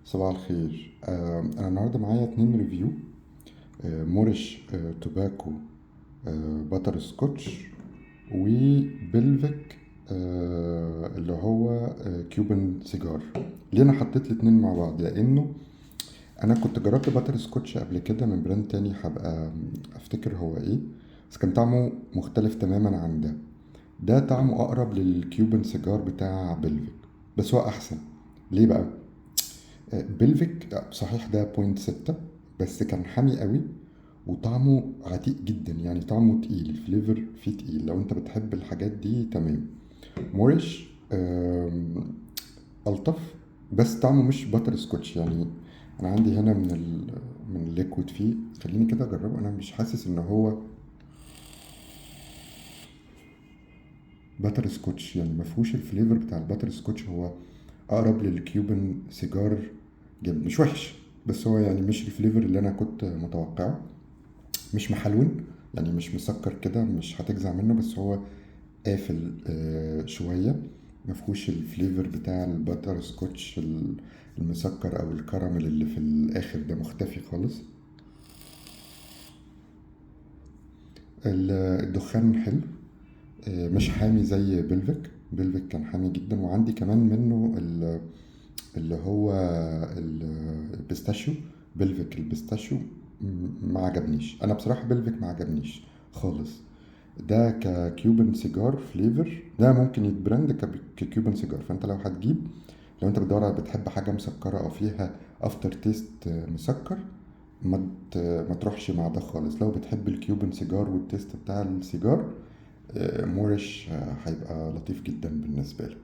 صباح الخير. أنا النهاردة معايا 2 review، Moorish Tobacco Butterscotch، وبلفيك اللي هو Cuban cigar. ليه أنا حطيت الاتنين مع بعض؟ لأنه أنا كنت جربت butterscotch قبل كده من brand تاني، هبقى أفتكر هو إيه، بس كان طعمه مختلف تماما عن ده. ده طعمه أقرب لل Cuban cigar بتاع بلفيك، بس هو أحسن. ليه بقى؟ بلفيك صحيح ده 0.6، بس كان حامي قوي وطعمه عتيق جدا، يعني طعمه تقيل، ال flavor فيه تقيل. لو انت بتحب الحاجات دي تمام. Moorish ألطف، بس طعمه مش butterscotch. يعني انا عندي هنا من ال liquid فيه، خليني كده اجربه. انا مش حاسس ان هو butterscotch، يعني ما فيهوش ال flavor بتاع ال butterscotch، هو اقرب لل Cuban cigar جامد. مش وحش، بس هو يعني مش ال flavor اللي انا كنت متوقعه. مش محلون، يعني مش مسكر كده، مش هتجزع منه، بس هو قافل شوية، ما فيهوش ال flavor بتاع ال butterscotch المسكر او الكراميل اللي في الاخر ده، مختفي خالص. الدخان حلو، مش حامي زي بلفيك. بلفيك كان حامي جدا. وعندي كمان منه اللي هو ال pistachio، بلفيك ال pistachio ما عجبنيش. انا بصراحة بلفيك ما عجبنيش خالص. ده ك Cuban cigar flavor، ده ممكن يت brand ك Cuban cigar. فانت لو هتجيب، لو انت بتدور على بتحب حاجة مسكرة او فيها after taste مسكر، ما تروحش مع ده خالص. لو بتحب ال Cuban cigar وال taste بتاع السيجار، Moorish هيبقى لطيف جدا بالنسبة لك.